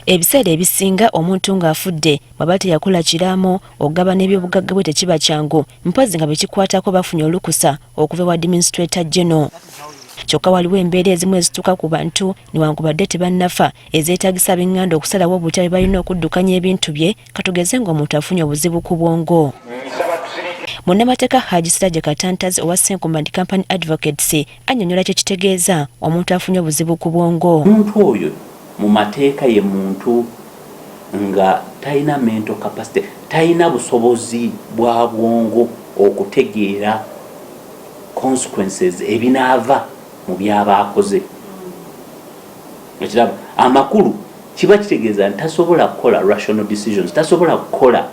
Ebiseera ebisinga omuntu ng'afudde bw'aba teyakola kiraamo, okugabana ebyobugagga bwe tekiba kyangu, mpozzi nga bekikwatako bafunye olukusa okuva ewa Administrator General. Kyokka waliwo embeera ezimu ezituuka ku bantu newankubadde tebannafa ezeetaagisa ab'eŋŋanda okusalawo butya bwe balina okuddukanya ebintu bye, katugeze ng'omuntu afunye obuzibu ku bwongo. Munnamateeka Haji Siraje Katantazi owa Ssenkumba and Company Advocates annyonnyola kye kitegeeza omuntu afunye obuzibu ku bwongo. Omuntu oyo mu mateeka ye muntu nga talina mental capacity, talina busobozi bwa bwongo okutegeera consequences ebinaava mu byaba akoze. Ekiraba amakulu kiba kitegeeza nti tasobola kukola rational decisions, tasobola kukola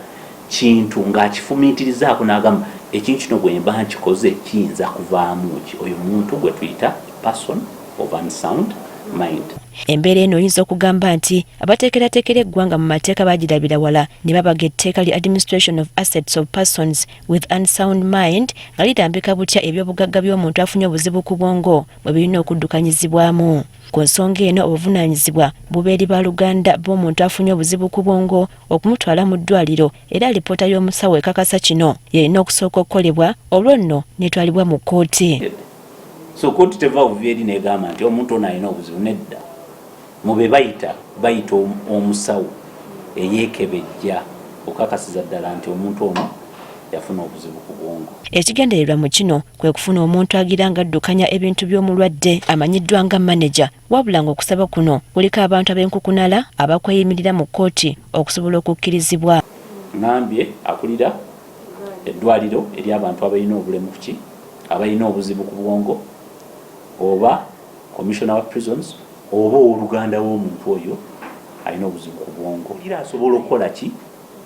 kintu ng'akifumiitirizaako n'agamba ekintu kino bwe mba nkikoze kiyinza kuvaamu ki. Oyo muntu gwe tuyita person of unsound mind. Embeera eno oyinza okugamba nti abateekerateekera eggwanga mu mateeka baagirabira wala ne babaga etteeka li Administration of Assets of Persons with Unsound Mind nga lirambika butya ebyobugagga by'omuntu afunye obuzibu ku bwongo bwe birina okuddukanyizibwamu. Ku nsonga eno obuvunaanyizibwa buba eri baluganda b'omuntu afunye obuzibu ku bwongo okumutwala mu ddwaliro era alipoota y'omusawo ekakasa kino y'erina okusooka okukolebwa olwo nno n'etwalibwa mu kkooti. So kkooti teva buvi eri n'egamba nti omuntu ono alina obuzibu, nedda. Mu be bayita, bayita omusawo eyeekebejja okukakasiza ddala nti omuntu ono yafuna obuzibu ku bwongo. Ekigendererwa mu kino kwe kufuna omuntu agira ng'addukanya ebintu by'omulwadde amanyiddwa nga maneja, wabula ng'okusaba kuno kuliko abantu ab'enkukunala abakweyimirira mu kkooti okusobola okukkirizibwa. Ngambye akulira eddwaliro ery'abantu abalina obulemu ku ki, abalina obuzibu ku bwongo, oba commissioner wa prisons, oba owooluganda w'omuntu oyo alina obuzibu ku bwongo. Era asobola okukola ki?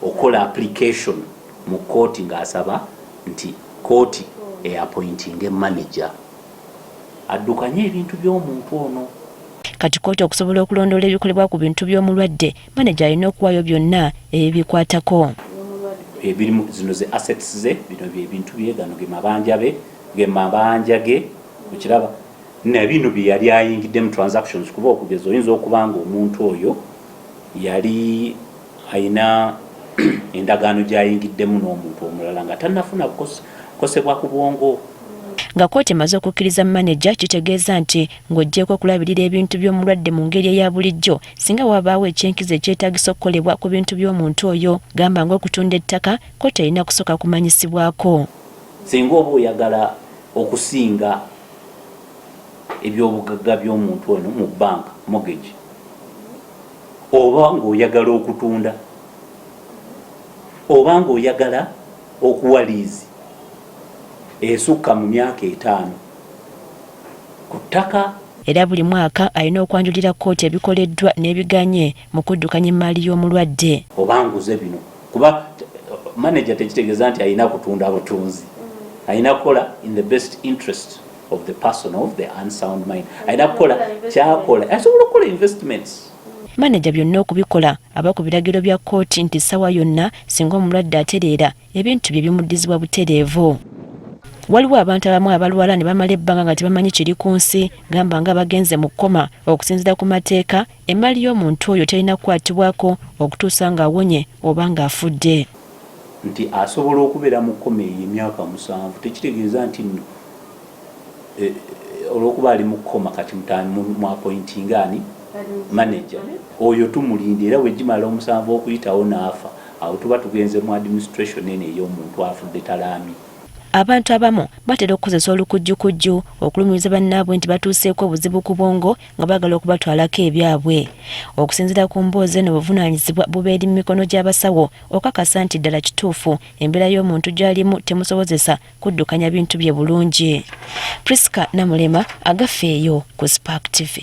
Okukola application mu kkooti ng'asaba nti kkooti eappointinge manager addukanye ebintu by'omuntu ono. Kati kkooti okusobola okulondoola ebikolebwa ku bintu by'omulwadde, maneja alina okuwaayo byonna ebibikwatako. Ebirimu zino ze assets ze, bino bye bintu bye, gano ge mabanja be, ge mabanja ge, okiraba, na bino bye yali ayingiddemu transactions, kuba okugeza oyinza okuba ng'omuntu oyo yali alina endagaano gy'ayingiddemu n'omuntu omulala nga tannafuna kukosebwa ku bwongo. Nga kkooti emaze okukkiriza maneja, kitegeeza nti ng'oggyeeko okulabirira ebintu by'omulwadde mu ngeri eya bulijjo, singa wabaawo ekyenkizo ekyetaagisa okukolebwa ku bintu by'omuntu oyo, gamba ng'okutunda ettaka, kkooti erina kusooka kumanyisibwako. Singa oba oyagala okusinga eby'obugagga by'omuntu ono mu bbanka, mortgage, oba ng'oyagala okutunda, oba ng'oyagala okuwa liizi esukka mu myaka 5 ku ttaka. Era buli mwaka alina okwanjulira kkooti ebikoleddwa n'ebiganye mu kuddukanya emmaali y'omulwadde. Oba nguze bino, kuba manager tekitegeeza nti alina kutunda butunzi, alina kukola in the best interest of the person of the unsound mind, alina kukola kyakola, asobola okukola investments. Maneja byonna okubikola aba ku biragiro bya kkooti nti ssaawa yonna singa omulwadde atereera ebintu bye bimuddizibwa butereevu. Waliwo abantu abamu abalwala ne bamala ebbanga nga tebamanyi kiri ku nsi, gamba nga abagenze mu kkoma. Okusinziira ku mateeka, emmaali y'omuntu oyo terina kukwatibwako okutuusa ng'awonye oba ng'afudde. Nti asobola okubeera mu kkoma eyo emyaka 7, tekitegeeza nti nno olw'okuba ali mu kkoma kati mu appointinga ani manager oyo tumulinda, era bwe gimala omusanvu okuyitawo n'afa, awo tuba tugenze mu administration eno ey'omuntu afudde talaami. Abantu abamu batera okukozesa olukujjukujju okulumiriza bannaabwe nti batuuseeko obuzibu ku bwongo nga baagala okubatwalako ebyabwe. Okusinziira ku mboozi eno, obuvunaanyizibwa buba eri mu mikono gy'abasawo okakasa nti ddala kituufu embeera y'omuntu gy'alimu temusobozesa kuddukanya bintu bye bulungi. Priska Namulema, Agafeeyo ku Spark TV.